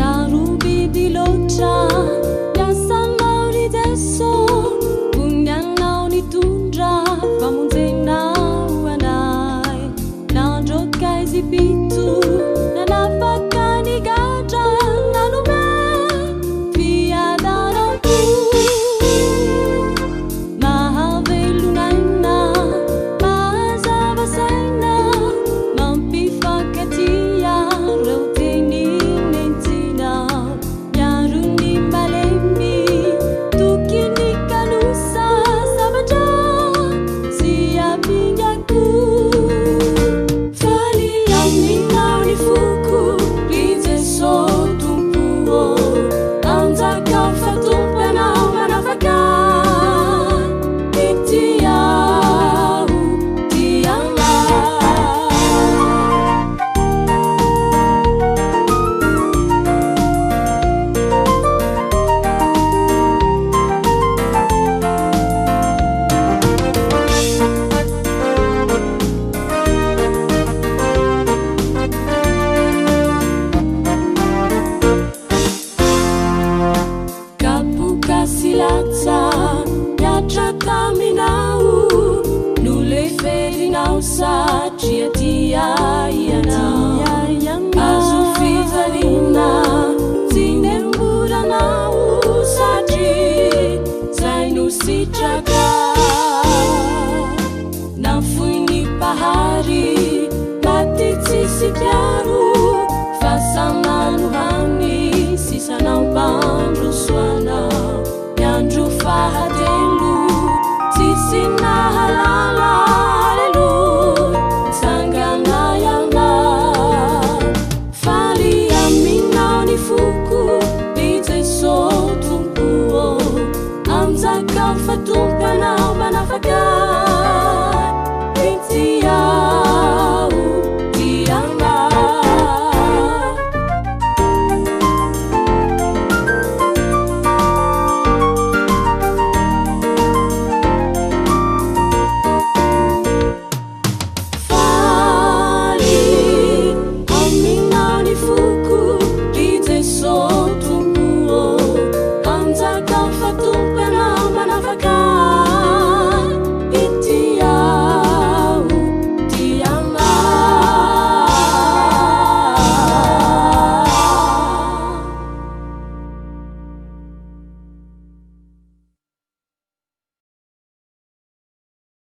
Sarobidy loatra ny asanao ry Jeso, Onianao nitondra famonjena ho anay. Nandroaka Egypto, nanafaka ny gadra, nanome fiadanam-po. Mahavelon'aina, mahazava saina, mampifankatia ireo teny nentinao. Miaro ny malemy, toky ny kanosa, sabatra sy ampingako. Faly aminao ny foko, ry Jeso Tompo ô. Anjakao fa Tompo Ianao manafaka. Ity aho, tia anao. Kapoka sy latsa niatra taminao, noleferinao satria tia ianao. Hazo fijaliana tsy nemboranao satria zay no sitraka. Nafoy ny Mpahary, maty tsisy mpiaro, fasana no hany sisa nampandrosoanao. Ny andro fahatelo tsisy nahalala, aleloia, tsangana ianao. Faly aminao ny foko, ry Jeso Tompo ô. Anjakao fa Tompo Ianao manafaka.